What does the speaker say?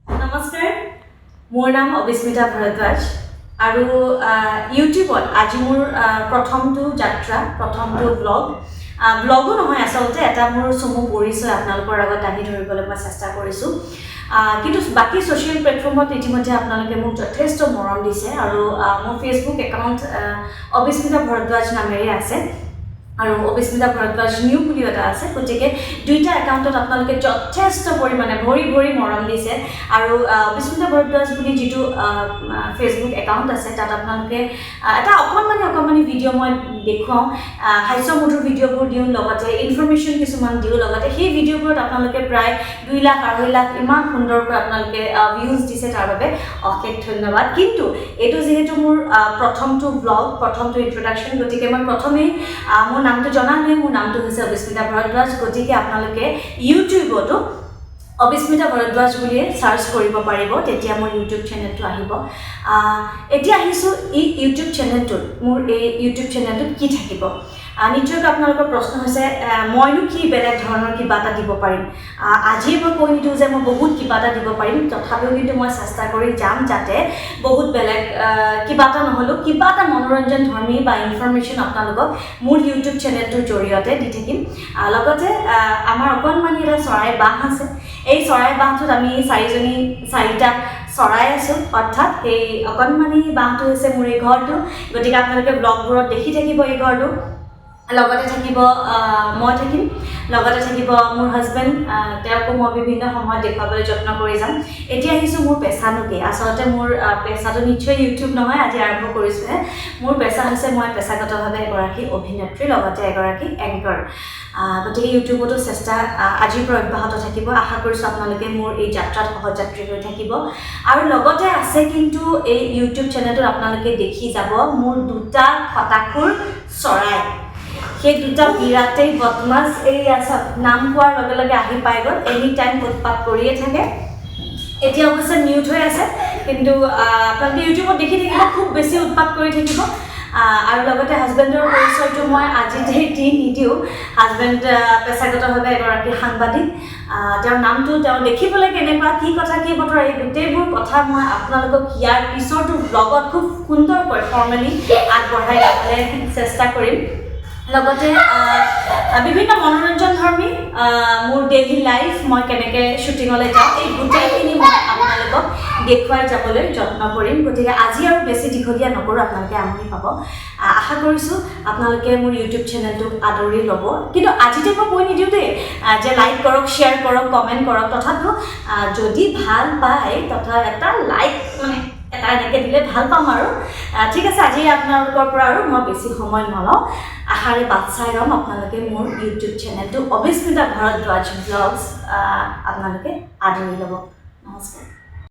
নমস্কাৰ, মোৰ নাম অবিস্মিতা ভৰদ্বাজ আৰু ইউটিউবত আজি মোৰ প্ৰথমটো যাত্ৰা, প্ৰথমটো ব্লগ। ব্লগো নহয় আচলতে, এটা মোৰ চমু পৰিচয় আপোনালোকৰ আগত দাঙি ধৰিবলৈ মই চেষ্টা কৰিছোঁ। কিন্তু বাকী ছ'চিয়েল প্লেটফৰ্মত ইতিমধ্যে আপোনালোকে মোক যথেষ্ট মৰম দিছে আৰু মোৰ ফেচবুক একাউণ্ট অবিস্মিতা ভৰদ্বাজ নামেৰে আছে আৰু অবিস্মিতা ভৰদ্বাজ নিউ বুলিও এটা আছে। গতিকে দুইটা একাউণ্টত আপোনালোকে যথেষ্ট পৰিমাণে ভৰি ভৰি মৰম দিছে। আৰু অবিস্মিতা ভৰদ্বাজ বুলি যিটো ফেচবুক একাউণ্ট আছে, তাত আপোনালোকে এটা অকণমানি অকণমানি ভিডিঅ' মই দেখুৱাওঁ, হাস্যমধুৰ ভিডিঅ'বোৰ দিওঁ, লগতে ইনফৰ্মেশ্যন কিছুমান দিওঁ। লগতে সেই ভিডিঅ'বোৰত আপোনালোকে প্ৰায় 2 লাখ, 2.5 লাখ ইমান সুন্দৰকৈ আপোনালোকে ভিউজ দিছে, তাৰ বাবে অশেষ ধন্যবাদ। কিন্তু এইটো যিহেতু মোৰ প্ৰথমটো ব্লগ, প্ৰথমটো ইন্ট্ৰডাকশ্যন, গতিকে মই প্ৰথমেই মোৰ নামটো জনালোৱেই। মোৰ নামটো হৈছে অবিস্মিতা ভৰদ্বাজ। গতিকে আপোনালোকে ইউটিউবতো অবিস্মিতা ভৰদ্বাজ বুলিয়ে চাৰ্চ কৰিব পাৰিব, তেতিয়া মোৰ ইউটিউব চেনেলটো আহিব। এতিয়া আহিছোঁ এই ইউটিউব চেনেলটোত, মোৰ এই ইউটিউব চেনেলটোত কি থাকিব। নিশ্চয়কৈ আপোনালোকৰ প্ৰশ্ন হৈছে, মইনো কি বেলেগ ধৰণৰ কিবা এটা দিব পাৰিম? আজিয়ে মই কৈ নিদিওঁ যে মই বহুত কিবা এটা দিব পাৰিম। তথাপিও কিন্তু মই চেষ্টা কৰি যাম যাতে বহুত বেলেগ কিবা এটা নহ'লেও কিবা এটা মনোৰঞ্জন ধৰ্মী বা ইনফৰ্মেশ্যন আপোনালোকক মোৰ ইউটিউব চেনেলটোৰ জৰিয়তে দি থাকিম। লগতে আমাৰ অকণমানি এটা চৰাই বাহ আছে। এই চৰাই বাহটোত আমি চাৰিজনী চাৰিটা চৰাই আছোঁ, অৰ্থাৎ সেই অকণমানি বাহটো হৈছে মোৰ এই ঘৰটো। গতিকে আপোনালোকে ব্লগবোৰত দেখি থাকিব এই ঘৰটো। লগতে থাকিব মই থাকিম, লগতে থাকিব মোৰ হাজবেণ্ড, তেওঁকো মই বিভিন্ন সময়ত দেখুৱাবলৈ যত্ন কৰি যাম। এতিয়া আহিছোঁ মোৰ পেচানো কি। আচলতে মোৰ পেচাটো নিশ্চয় ইউটিউব নহয়, আজি আৰম্ভ কৰিছোঁহে। মোৰ পেচা হৈছে, মই পেচাগতভাৱে এগৰাকী অভিনেত্ৰী, লগতে এগৰাকী এংকৰ। গতিকে ইউটিউবতো চেষ্টা আজিৰ পৰা অব্যাহত থাকিব। আশা কৰিছোঁ আপোনালোকে মোৰ এই যাত্ৰাত সহযাত্ৰী হৈ থাকিব। আৰু লগতে আছে কিন্তু এই ইউটিউব চেনেলটোত আপোনালোকে দেখি যাব মোৰ দুটা খটাখুৰ চৰাই। সেই দুটা বিৰাটেই বদমাছ। এই চাওক, নাম কোৱাৰ লগে লগে আহি পাই গ'ল। এনি টাইম উৎপাত কৰিয়ে থাকে। এতিয়া অৱশ্যে মিউট হৈ আছে, কিন্তু আপোনালোকে ইউটিউবত দেখি থাকিব, খুব বেছি উৎপাত কৰি থাকিব। আৰু লগতে হাজবেণ্ডৰ পৰিচয়টো মই আজি দি নিদিওঁ। হাজবেণ্ড পেচাগতভাৱে এগৰাকী সাংবাদিক। তেওঁৰ নামটো, তেওঁ দেখিবলৈ কেনেকুৱা, কি কথা কি বতৰা, এই গোটেইবোৰ কথা মই আপোনালোকক ইয়াৰ পিছৰটো ব্লগত খুব সুন্দৰকৈ ফৰ্মেলি আগবঢ়াই যাবলৈ চেষ্টা কৰিম। লগতে বিভিন্ন মনোৰঞ্জন ধৰ্মী মোৰ ডেইলি লাইফ, মই কেনেকৈ শ্বুটিঙলৈ যাওঁ, এই গোটেইখিনি মই আপোনালোকক দেখুৱাই যাবলৈ যত্ন কৰিম। গতিকে আজি আৰু বেছি দীঘলীয়া নকৰোঁ, আপোনালোকে আমনি পাব। আশা কৰিছোঁ আপোনালোকে মোৰ ইউটিউব চেনেলটোক আদৰি ল'ব। কিন্তু আজিতে মই কৈ নিদিওঁ দেই যে লাইক কৰক, শ্বেয়াৰ কৰক, কমেণ্ট কৰক। তথাপিও যদি ভাল পায় তথা এটা লাইক মানে এটা এনেকৈ দিলে ভাল পাম। আৰু ঠিক আছে, আজি আপোনালোকৰ পৰা আৰু মই বেছি সময় নলওঁ। আশাৰে বাট চাই ৰ'ম, আপোনালোকে মোৰ ইউটিউব চেনেলটো অবিস্মিতা ভৰদ্বাজ ব্লগছ আপোনালোকে আদৰি ল'ব। নমস্কাৰ।